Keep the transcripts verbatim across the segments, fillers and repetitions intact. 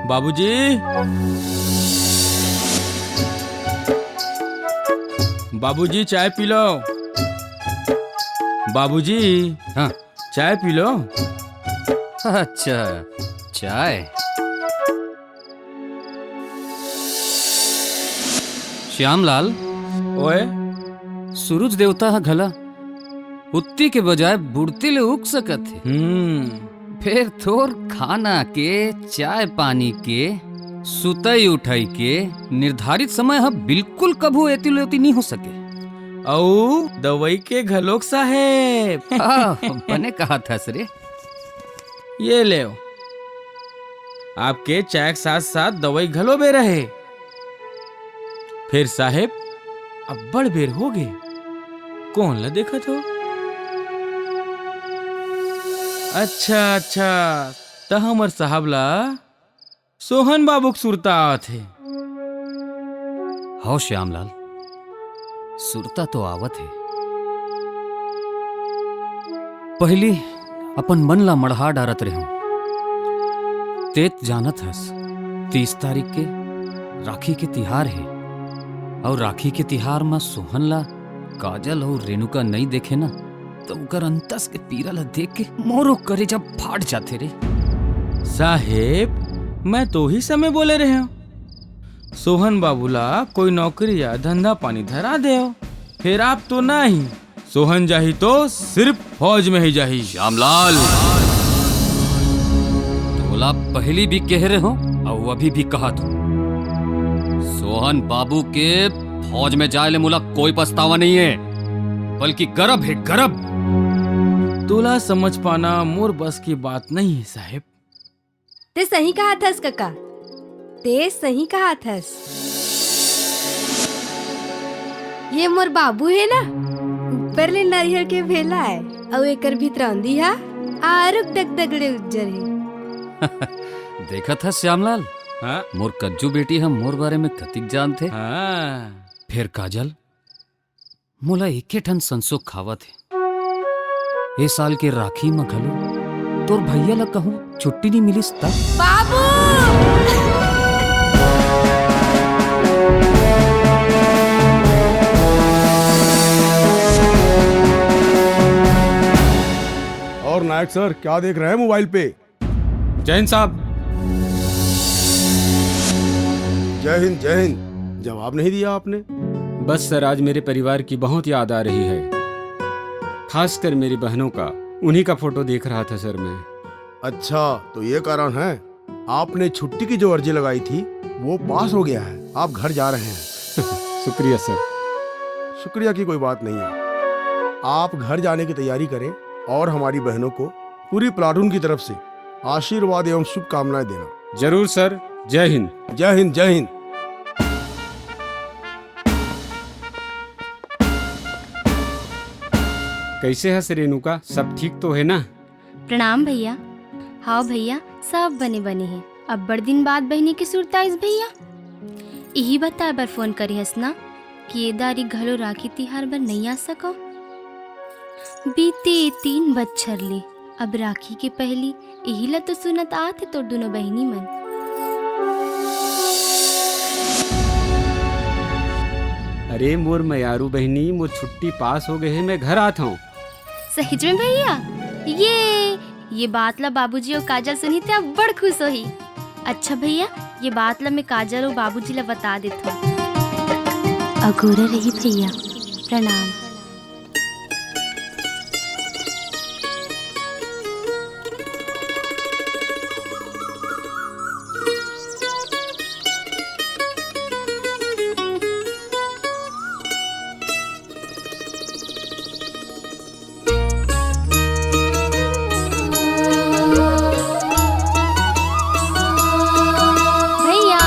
बाबूजी, बाबूजी, चाय पी लो। बाबूजी, हाँ। चाय पी लो। अच्छा, चाय। श्यामलाल। ओए। सूरज देवता ह घला उत्ती के बजाय बुड़ती ले उग सकत हे। हम्म। फेर तोर खाना के, चाय पानी के, सुतई उठई के निर्धारित समय ह बिल्कुल कभू एती ले ओती नी हो सके। अऊ दवई के घलोक साहेब। हाँ, बने कहत हस रे। ये लेव, आपके चाय के साथ साथ दवई घलो बेरा हे। फेर साहेब, अब्बड़ बेर होगे, कोन ला देखत हो? अच्छा, अच्छा, त हमर साहब ला सोहन बाबू के सुरता आवत हे। हव श्यामलाल, सुरता तो आवत हे। पहिली अपन मन ला मड़हा डारत रेहेंव। तें त जानत हस, तीस तारीख के राखी के तिहार हे, अउ राखी के तिहार म सोहन ला काजल अउ रेणुका नइ देखे न, त ओकर अंतस के पीरा ला देख के मोरो करेजा फाट जाथे रे। साहेब, मैं तो ओही समय बोले रेहेंव, सोहन बाबू ला कोई नौकरी या धंधा पानी धरा देव। फेर आप तो ना ही, सोहन जाही तो सिर्फ फौज में ही जाही। श्यामलाल, तोला पहिली भी कहे रेहेंव, अउ अभी भी कहत हंव, सोहन बाबू के फौज में जाय ले मोला कोई पछतावा नइ हे, बल्कि गरब हे, गरब। तोला समझ पाना मोर बस की बात नइ हे साहेब। तें सही कहत हस कका, तें सही कहत हस। ये मोर बाबू हे ना, ऊपर ले नरियर के भेला हे, अउ एकर भीतरौंदी हा आरुग डगडग ले उज्जर हे। देखत हस श्यामलाल, हाँ? मोर कज्जू बेटी ह मोर बारे में कतिक जानथे। हाँ। फेर काजल, मोला एके ठन संसो खावत हे। ए साल के राखी म घलो तोर भइया ल कहूं छुट्टी नइ मिलिस त? बाबू! और नायक सर, क्या देख रहे हैं मोबाइल पे? जय हिंद साहब। जय हिंद, जय हिंद। जवाब नहीं दिया आपने। बस सर, आज मेरे परिवार की बहुत याद आ रही है, खासकर मेरी बहनों का। उन्हीं का फोटो देख रहा था सर मैं। अच्छा, तो ये कारण है। आपने छुट्टी की जो अर्जी लगाई थी, वो पास हो गया है। आप घर जा रहे हैं। शुक्रिया सर। शुक्रिया की कोई बात नहीं है। आप घर जाने की तैयारी करें और हमारी बहनों को पूरी प्लाटून की तरफ से आशीर्वाद एवं शुभकामनाएं देना। जरूर सर। जय हिंद। जय हिंद, जय हिंद। कैसे हस रेणुका, सब ठीक तो है ना? प्रणाम भैया। हाव भैया, सब बने बने हे। अब्बड़ दिन बाद बहिनी के सुरता आइस भैया। इही बताए बर फोन करे हस ना कि ए दारी घलो राखी तिहार बर नइ आ सकव। बीते तीन बच्छर ले अब राखी के पहिली इही ला तो सुनत आत हे तोर दुनो बहिनी मन। अरे मोर मयारू बहिनी, मोर छुट्टी पास हो गए हे, मैं घर आत हंव। सहीच में भैया? ये, ये बात ला बाबूजी अउ काजल सुनही त अब्बड़ खुश होही। अच्छा भैया, ये बात ला मैं काजल अउ बाबूजी ला बता देथंव। अगोरा रही भैया, प्रणाम। भैया।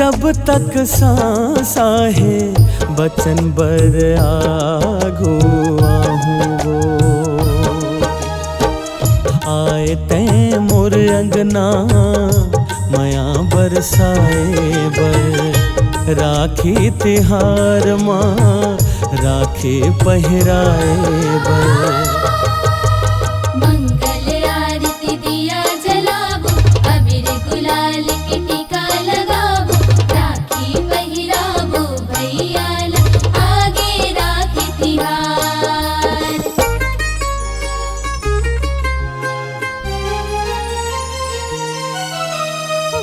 जब तक सांस आहे, बचन बर आगू आहूं वो। आए तैं मोर अंगना, मया बरसाए बर। राखी तिहार मा, राखी पहिराए बर। मंगल आरती दिया जलाबो, अबीर गुलाल के टीका लगाबो, राखी पहिराबो भैया ला, आगे राखी तिहार।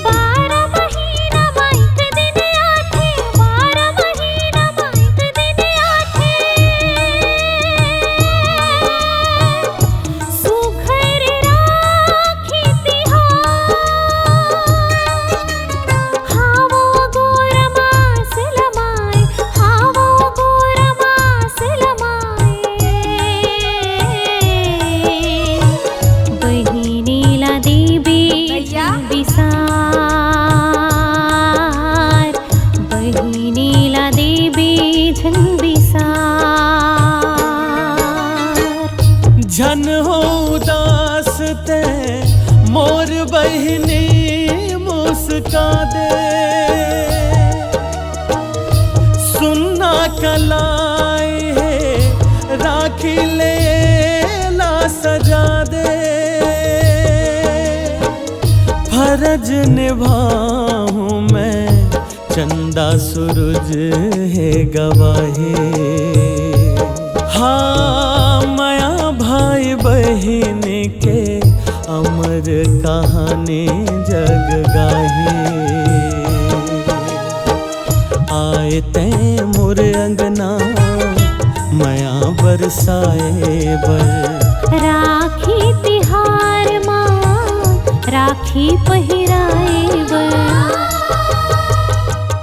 बारह महीना मा एक दिन आथे, बारह महीना मा एक दिन आथे। सुघर राखी तिहार। हावो गोर मास लमाए, हावो गोर मास लमाए। बहिनी ला देबे भैया। झन बिसार, बहिनी ला देबे झन बिसार। झन हो उदास तैं मोर बहिनी, मुस्का दे। सुन्ना कलाई हे राखी ले ला सजा दे। फरज निभाहूं मैं, चंदा सूरज हे गवाही। हाँ, मया भाई बहिन के अमर कहानी जग गाही। आए तैं मोर अंगना, मया बरसाए बर। राखी तिहार मा, राखी पहिराए बर।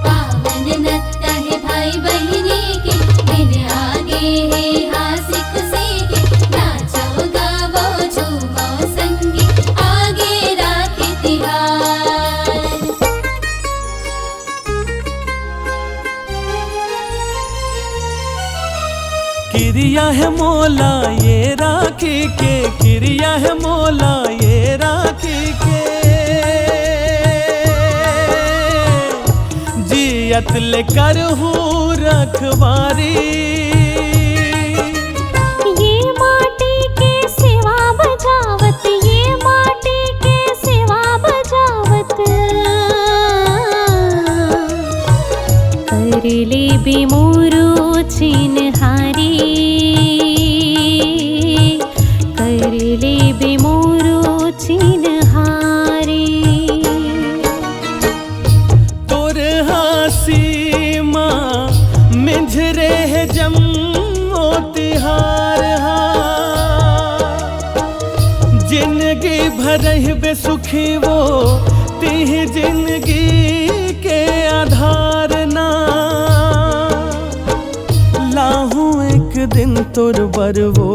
पावन नत्ता हे भाई बहिनी के, दिन आगे हे हासी खुसी के, नाचो गावो झूमो संगी, आगे राखी तिहार। किरिया हे मोला ये राखी के, किरिया हे मोला ये राखी के, जियत ले करहूं रखवारी। ये माटी के सेवा बजावत, ये माटी के सेवा बजावत, कर लेबे मोरो चिन्हारी, कर लेबे मोरो चिन्हारी। तोर हांसी मा मिंजरे हे जम्मो तिहार हा। जिनगी भर रहिबे सुखी वो, तिही जिनगी के आधार ना। लाहूं एक दिन तोर बर वो,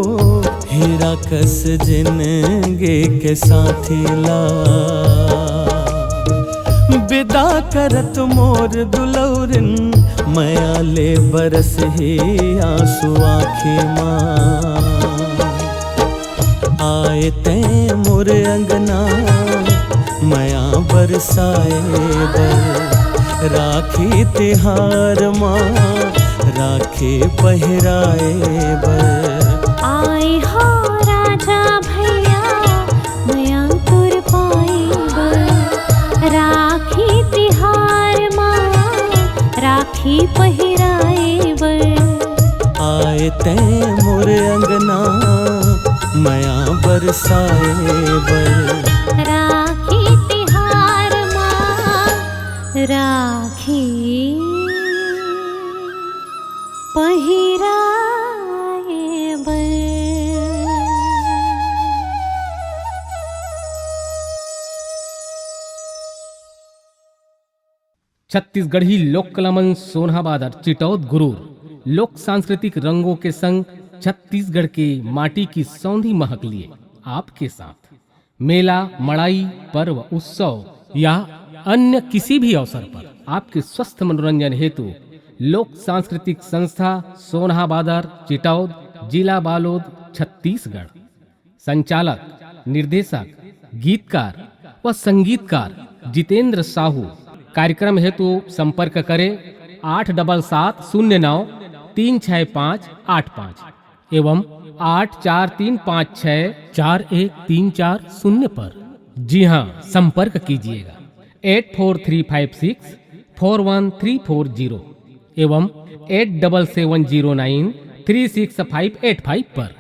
हीरा कस जिनगी के साथी ला। बिदा करत मोर दुलौरिन, मया ले बरसही आंसू आंखी मा। आए तैं मोर अंगना, मया बरसाए बर। राखी तिहार मा, राखी पहिराए बर। आए हो राजा भैया, मया तोर पाए बर। राखी तिहार मा, राखी पहिराए बर। आए तैं मोर अंगना, मया बरसाए बर। राखी तिहार मा, राखी पहिराए बर। छत्तीसगढ़ी लोक कला मंच सोनहाबाद अउ चिटौद गुरूर लोक सांस्कृतिक रंगों के संग छत्तीसगढ़ के माटी की सौंधी महक लिए आपके साथ। मेला, मड़ाई, पर्व, उत्सव या अन्य किसी भी अवसर पर आपके स्वस्थ मनोरंजन हेतु लोक सांस्कृतिक संस्था सोनहा बादर, चिटौद, जिला बालोद, छत्तीसगढ़। संचालक, निर्देशक, गीतकार व संगीतकार जितेंद्र साहू। कार्यक्रम हेतु संपर्क करें आठ डबल सात शून्य नौ तीन छः पाँच आठ पाँच एवं आठ चार तीन पाँच छः चार एक तीन चार शून्य पर। जी हाँ, संपर्क कीजिएगा eight four three five six four one three four zero एवं eight double seven zero nine three six five eight five पर।